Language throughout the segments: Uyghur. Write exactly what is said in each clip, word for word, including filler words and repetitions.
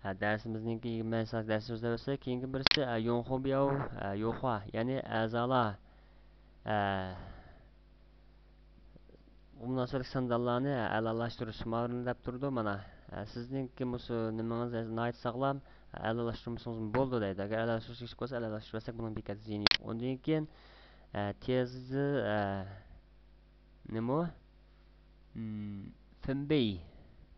ھە، دەرسىمىزنىڭكى يىگىرمە سائەت دەرسىمىزدە بولسا، كېيىنكى بىرسى، ھە، يۇڭخۇبياۋ، ھە، يۇخۇا، يەنى ئەزالار، ھە، بۇ مۇناسىۋەتلىك ساندانلارنى ئەلالاشتۇرۇش ماۋۇنى دەپ تۇرىدۇ مانا. ھە، سىزنىڭكى مۇشۇ نېمىڭىز ناھايىتى ساغلام، ئەلالاشتۇرمىسىڭىزمۇ بولىدۇ دەيدۇ. ئەگەر ئەلالاشتۇرۇش كېرەك بولسا، ئەلالاشتۇرۇۋەتسەك بۇنىڭ بىكەتتە زىيىنى يوق. ئۇندىن كېيىن، ھە، تېزى، ھە، نېمە؟ فېنبېي،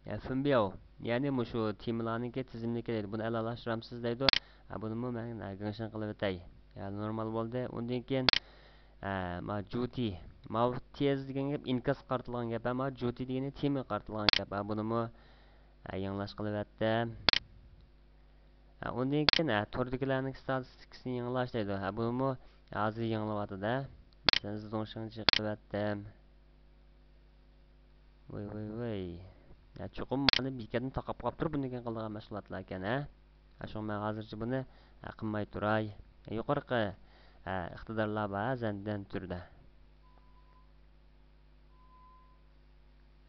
يا فېنبياۋ، يەنى مۇشۇ تېمىلارنىڭكى تىزىملىكى دەيدۇ. بۇنى ئەلالاشتۇرامسىز دەيدۇ. ھە، بۇنىمۇ مەن، ھە، گېڭشەن قىلىۋېتەي. يا، نورمال بولدى. ئۇندىن كېيىن، ھە، ما جۇتى. ماۋۇ تېز دېگەن گەپ ئىنكاسقا قارىتىلغان گەپ. ھە، ما جۇتى دېگىنى تېمىغا قارىتىلغان گەپ. ھە، بۇنىمۇ، ھە، يېڭىلاش قىلىۋەتتىم. ھە، ئۇندىن كېيىن، ھە، توردىكىلەرنىڭ ئىستاتىستىكىسىنى يېڭىلاش دەيدۇ. ھە، بۇنىمۇ ھازىر يېڭىلىۋاتىدۇ. مەسىلەن، زىدۇڭشىڭجى قىلىۋەتتىم. ۋاي، ۋاي، ۋاي. ھە، چوقۇم مانا بېكەتنى تاقاپ قاپتۇر بۇندىن كېيىن قىلىدىغان مەشغۇلاتلار ئىكەن، ھە؟ ھە، شۇڭا مەن ھازىرچە بۇنى، ھە، قىلماي تۇراي. ھە، يۇقىرىقى، ھە، ئىقتىدارلار بار، ھە، زەندەن تۈردە.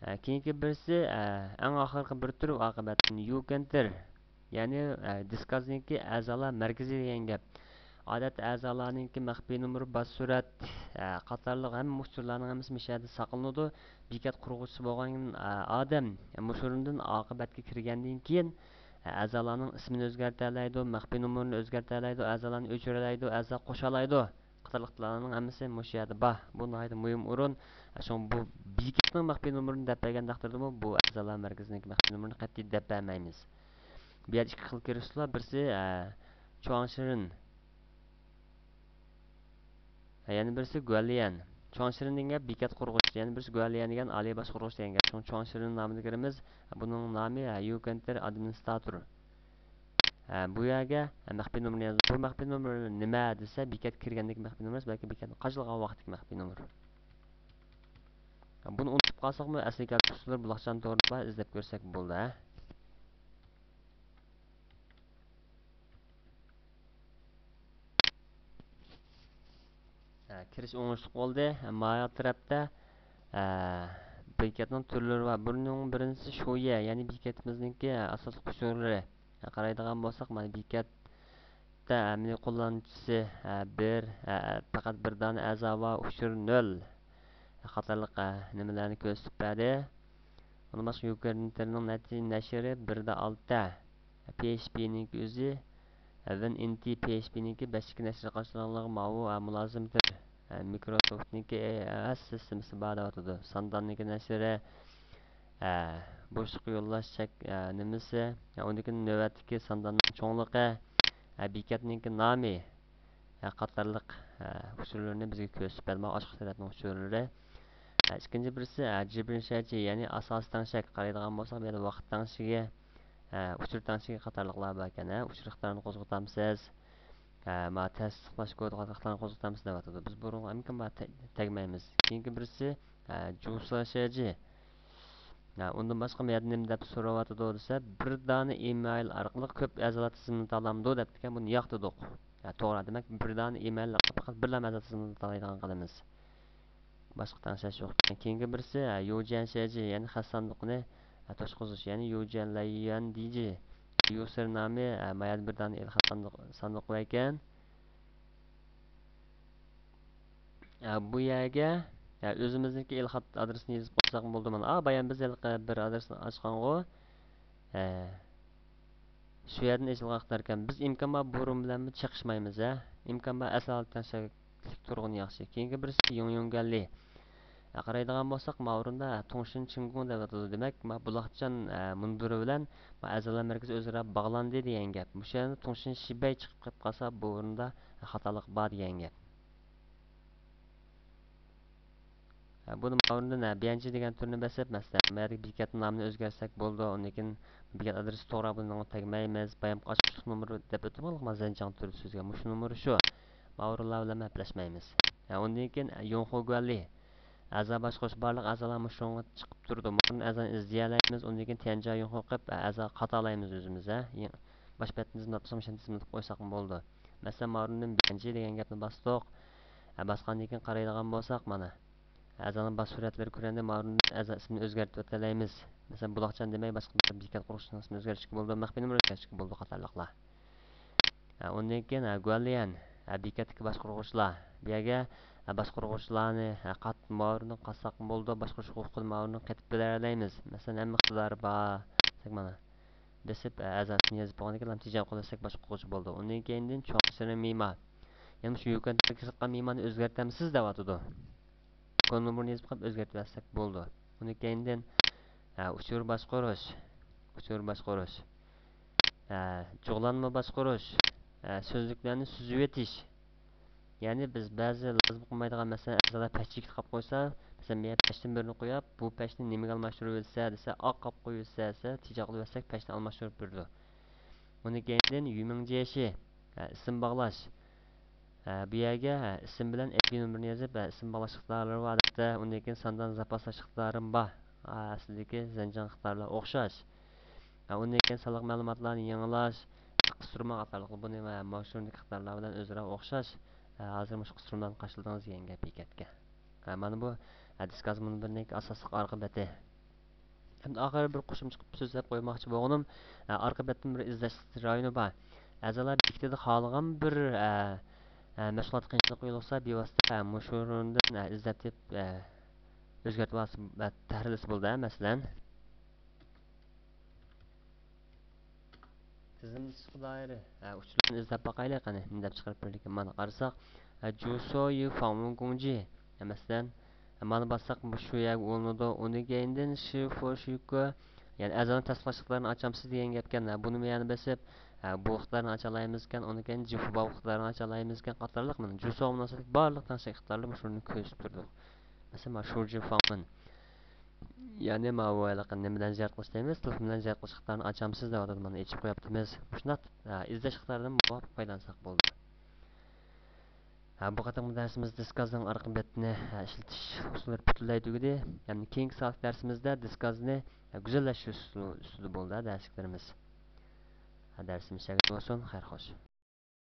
ھە، كېيىنكى بىرسى، ھە، ئەڭ ئاخىرقى بىر تۈر ئاقىۋەتتىن يۇكەنتىر. يەنى، ئە، دىسكاسنىڭكى ئەزالار مەركىزى دېگەن گەپ. ئادەتتە ئەزالارنىڭكى مەخپىي نومۇرى، باش سۈرەت، ئە، قاتارلىق ھەممە ئۇچۇرلارنىڭ ھەممىسى مۇشۇ يەردە ساقلىنىدۇ. بېكەت قۇرغۇچىسى بولغان، ئە، ئادەم، ئە، مۇشۇ ئورۇندىن ئاقىۋەتكە كىرگەندىن كېيىن، ئە، ئەزالارنىڭ ئىسمىنى ئۆزگەرتەلەيدۇ، مەخپىي نومۇرىنى ئۆزگەرتەلەيدۇ، ئەزالارنى ئۆچۈرەلەيدۇ، ئەزا قوشالايدۇ. قاتارلىقلارنىڭ ھەممىسى مۇشۇ يەردە بار. بۇ ناھايىتى مۇھىم ئورۇن. شۇڭا بۇ بېكەتنىڭ مەخپىي نومۇرىنى دەپ بەرگەن تەقدىردىمۇ، بۇ ئەزالار مەركىزىنىڭكى مەخپىي نومۇرىنى قەتئىي دەپ بەرمەيمىز. بۇ يەردە ئىككى خىل كىرىش ئۇسۇلى بار. بىرسى، ئە، چۇاڭشىرىن. ھە، يەنە بىرسى گۇەنليەن. چۇاڭشىرىن دېگەن گەپ بېكەت قۇرغۇچى، يەنە بىرسى گۇەنليەن دېگەن ئالىي باشقۇرغۇچى دېگەن گەپ. شۇڭا چۇاڭشىرىن نامىدا كىرىمىز. بۇنىڭ نامى، ھە، يۇكەنتىر ئادمىنىستراتور. ھە، بۇ يەرگە، ھە، مەخپىي نومۇرنى يازدۇق. بۇ مەخپىي نومۇر نېمە دېسە، بېكەت كىرگەندىكى مەخپىي نومۇر ئەمەس، بەلكى بېكەتنى قاچىلىغان ۋاقىتتىكى مەخپىي نومۇر. ھە، بۇنى ئۇنتۇپ قالساقمۇ، ئەسلىگە كەلتۈرۈش ئۇسۇللىرى بۇلاقچان تورىدا بار، ئىزدەپ كۆرسەك بولىدۇ، ھە. ھە، كىرىش ئوڭۇشلۇق بولدى. ھە، مايا تەرەپتە، ھە، بېكەتنىڭ تۈرلىرى بار. بۇنىڭ بىرىنچىسى شۇيە، يەنى بېكەتىمىزنىڭكى، ھە، ئاساسلىق ئۇچۇرلىرى. ھە، قارايدىغان بولساق، مانا بېكەتتە ئەمەلىي قوللانغۇچىسى، ھە، بىر، ھە، پەقەت بىر دانە ئەزا بار، ئۇچۇر نۆل قاتارلىق، ھە، نېمىلەرنى كۆرسىتىپ بەردى. ئۇندىن باشقا يۇكەنتىرنىڭ نەتىجە نەشرى بىردە ئالتە. پي ئېچ پىنىڭكى ئۆزى، ۋىن ئىن تى پي ئېچ پىنىڭكى بەشتىكى نەشر قاچىلاڭلىق ماۋۇ، ھە، مۇلازىمدۇر. ھە، مىكروسوفتنىڭكى ئېي ئاي ئېس سىستېمىسى بار دەۋاتىدۇ. سانداننىڭكى نەشرى، ھە، بوشلۇققا يوللاش چەك، ھە، نېمىسى. ھە، ئۇندىن كېيىن نۆۋەتتىكى سانداننىڭ چوڭلۇقى، ھە، بېكەتنىڭكى نامى، ھە، قاتارلىق، ھە، ئۇچۇرلىرىنى بىزگە كۆرسىتىپ بەردى، ئاشلىق تەرەپنىڭ ئۇچۇرلىرى. ھە، ئىككىنچى بىرسى، ھە، جىبرىن شەجى، يەنى ئاساسىي تەڭشەك. قارايدىغان بولساق، بۇ يەردە ۋاقىت تەڭشىكى، ھە، ئۇچۇر تەڭشىكى قاتارلىقلار بار ئىكەن، ھە، ئۇچۇر ئىقتىدارىنى قوزغىتامسىز؟ ھە، ما تەستىقلاش كودى قاتارلىقلارنى قوزغىتامسىز دەۋاتىدۇ. بىز بۇنىڭغا ئىمكان بار تە-، تەگمەيمىز. كېيىنكى بىرسى، ھە، جۇسا شەجى. ھە، ئۇندىن باشقا مۇ يەردە نېمە دەپ سوراۋاتىدۇ دېسە، بىر دانە ئىمېيل ئارقىلىق كۆپ ئەزالار تىزىملىتالامدۇ دەپتىكەن، بۇنى ياق دېدۇق. ھە، توغرا، دېمەك، بىر دانە ئىمېيل ئارقىلىق پەقەت بىرلا ئەزا تىزىملىتالايدىغان قىلىمىز. باشقا تەڭشەش يوق. كېيىنكى بىرسى، ھە، يۇجيەن شەجى، يەنى خەت ساندۇقىنى، ھە، توشقۇزۇش، يەنى يۇجيەن لەييۈەن دىجى. يۇسېر نامى، ھە، ما يەردە بىر دانە ئېلخەت ساندۇق، ساندۇق بار ئىكەن. ھە، بۇ يەرگە، ھە، ئۆزىمىزنىڭكى ئېلخەت ئادرېسىنى يېزىپ قويساقمۇ بولىدۇ. مانا، ئا، بايام بىز ھېلىقى بىر ئادرېسنى ئاچقانغۇ. ھە. شۇ يەردىن ئېچىلغان ئىقتىداركەن. بىز ئىمكان بار بۇرۇن بىلەنمۇ چېقىشمايمىز، ھە. ئىمكان بار ئەسلى ھالەتتە تەڭشەكلىك تۇرغىنى ياخشى. كېيىنكى بىرسى يۇڭ يۇڭگەنلى. ھە، قارايدىغان بولساق، ماۋۇ ئورۇندا، ھە، تۇڭشىن چىڭگۇڭ دەۋاتىدۇ. دېمەك، ما بۇلاقچان، ھە، مۇنبىرى بىلەن ما ئەزالار مەركىزى ئۆزئارا باغلاندى دېگەن گەپ. مۇشۇ يەردە تۇڭشىن شىبەي چىقىپ قېلىپ قالسا، بۇ ئورۇندا خاتالىق بار دېگەن گەپ. ھە، بۇنى ماۋۇندىن، ھە، بيەنجى دېگەن تۈرنى بېسىپ، مەسىلەن، مەيەردىكى بېكەتنىڭ نامىنى ئۆزگەرتسەك بولىدۇ. ئۇندىن كېيىن بېكەت ئادرېسى توغرا، بۇنىڭغا تەگمەيمىز. بايام ئاچقۇچلۇق نومۇرى دەپ ئۆتۈپ قالدۇق، ما زەنجاڭ تۈرى سۆزگە. مۇشۇ نومۇر شۇ. ماۋۇ ئورۇنلار بىلەن ئەپلەشمەيمىز. ھە، ئۇندىن كېيىن يۇڭخۇ گۈەنلى. ئەزا باشقۇرۇش بارلىق ئەزالار مۇشۇنىڭغا چىقىپ تۇرىدۇ. مۇشۇندىن ئەزانى ئىزدىيەلەيمىز. ئۇندىن كېيىن تيەنجيا يۇڭخۇ قىلىپ، ئەزا قاتالايمىز ئۆزىمىز، ھە. يېڭى، باش بەتنى تىزىملاتمىساق، مۇشۇنى تىزىملىتىپ قويساقمۇ بولىدۇ. مەسىلەن، ماۋۇندىن بيەنجى دېگەن گەپنى باستۇق. ھە، باسقاندىن كېيىن قارايدىغان بولساق، مانا. ئەزانىڭ باش سۈرەتلىرى كۆرۈندى، ماۋۇندىن ئەزا ئىسمىنى ئۆزگەرتىۋېتەلەيمىز. مەسىلەن، بۇلاقچان دېمەي، باشقا بىر بېكەت قۇرۇشنىڭ ئىسمىنى ئۆزگەرتىشكە بولىدۇ، مەخپىي نومۇر ئۆزگەرتىشكە بولىدۇ قاتارلىقلار. ھە، ئۇندىن كېيىن، ھە، گۇەنليەن، ھە، بېكەتتىكى باشقۇرغۇچىلار. بۇ يەرگە، ھە، باشقۇرغۇچىلارنى، ھە، قاتتىق مۇئاۋىرىنى قاتساقمۇ بولىدۇ، باشقۇرۇش ھوقۇقىنى مۇئاۋىرىنى قېتىپ بېرەلەيمىز. مەسىلەن، ھەممە ئىقتىدارى بار دېسەك، مانا، بېسىپ، ھە، ئەزاسىنى يېزىپ بولغاندىن كېيىن، تېجەڭ قوللاشساك باشقۇرغۇچى بولىدۇ. ئۇندىن كېيىندىن چوڭ شىرىن مېما. يەنە شۇ يۈكەنتەگە كىرىپ قالغان مېمانى ئۆزگەرتەمسىز دەۋاتىدۇ. كونا نومۇرنى يېزىپ قويۇپ ئۆزگەرتىۋەتسەك بولىدۇ. ئۇنىڭ كەينىدىن، ھە، ئۇچۇر باشقۇرۇش، ئۇچۇر باشقۇرۇش، ھە، جۇغلانما باشقۇرۇش، ھە، سۆزلۈكلەرنى سۈزۈۋېتىش. يەنى بىز بەزى لازىم قىلمايدىغان، مەسىلەن، ئەزالار پەش چېكىت قاپ قويسا، مەسىلەن، بۇ يەر پەشتىن بىرنى قويۇپ، بۇ پەشنى نېمىگە ئالماشتۇرۇۋەتسە دېسە، ئاق قاپ قويۇۋەتسە دېسە، تېجا قىلىۋەتسەك پەشنى ئالماشتۇرۇپ بېرىدۇ. ئۇنىڭ كەينىدىن يۈمىڭ جيېشى، ھە، ئىسىم باغلاش. ھە، بۇ يەرگە، ھە، ئىسىم بىلەن ئايپى نومۇرىنى يېزىپ، ھە، ئىسىم باغلاش ئىقتىدارلىرى بار، ئادەتتە. ئۇندىن كېيىن ساندان زاپاسلاش ئىقتىدارىمۇ بار. ھە، ئەسلىدىكى زەنجان ئىقتىدارلار ئوخشاش. ھە، ئۇندىن كېيىن سانلىق مەلۇماتلارنى يېڭىلاش، قىستۇرما قاتارلىقلار بۇنى، ھە، ماشۇندىكى ئىقتىدارلار بىلەن ئۆزئارا ئوخشاش. ھە، ھازىر مۇشۇ قىستۇرمىلارنى قارشىلىدىڭىز دېگەن گەپ بېكەتكە. ھە، مانا بۇ، ھە، دىسكاز مۇنبىرىنىڭ ئاساسلىق ئارقا بېتى. ھەمدە ئاخىرى بىر قوشۇمچە قىلىپ سۆزلەپ قويماقچى بولغىنىم، ئە، ئارقا بەتتىن بىر ئىزدەش رايونى بار. ئەزالار بېكىتىدە خالىغان بىر، ئە، ئە، مەشغۇلات قىيىنچىلىق يولۇقسا، بىۋاسىتە، ئە، مۇشۇ ئورۇندىن، ئە، ئىزدەپ تېپىپ، ئە، ئۆزگەرتىۋالسا، ئە، تەھرىرلىسە بولىدۇ، ئە، مەسىلەن. تىزىملىتىش دائىرە، ئە، ئۇچۇرلارنى ئىزدەپ باقايلى، قېنى، نېمە دەپ چىقىرىپ بېرىدىكىن. مانا قارىساق، ئە، جۇسو يۈ فاڭۋېن گۇڭجى. ئە، مەسىلەن، ئە، مانا باسساق، بۇ شۇ يەرگە ئۇلىنىدۇ. ئۇنىڭ كەينىدىن شى فو شۈكۈ، يەنى ئەزالارنى تەستىقلاش ئىقتىدارىنى ئاچامسىز دېگەن گەپكەن. ئە، بۇنىمۇ يەنە بېسىپ، ئە، بۇ ئىقتىدارنى ئاچالايمىزكەن، ئۇنىڭ كەينىدىن جىفۇباۋ ئىقتىدارىنى ئاچالايمىزكەن قاتارلىق مانا جۇسو مۇناسىۋەتلىك بارلىق تەڭشەك ئىقتىدارلىرى مۇشۇنى كۆرسىتىپ تۇرىدۇ. مەسىلەن، مانا شۇجى فاڭمېن. يەنى ماۋۇ ھېلىقى نېمە بىلەن زىيارەت قىلىش دەيمىز، تېلېفون بىلەن زىيارەت قىلىش ئىقتىدارىنى ئاچامسىز دەۋاتىدۇ، مانا ئېچىپ قويۇپتىمىز. مۇشۇنداق، ئە، ئىزدەش ئىقتىدارىدىن مۇۋاپىق پايدىلانساق بولدى. ھە، بۇ قېتىمقى دەرسىمىز دىسكازنىڭ ئارقا بېتىنى، ھە، ئىشلىتىش ئۇسۇللىرى پۈتۈنلەي تۈگىدى. يەنى كېيىنكى سائەتلىك دەرسىمىزدە دىسكازنى، ھە، گۈزەللەشتۈرۈش ئۇسۇلى، ئۈستىدە بولدى، ھە، دەرسلىكلىرىمىز. ھە، دەرسىمىز شۇ يەردە بولسۇن. خەير خوش.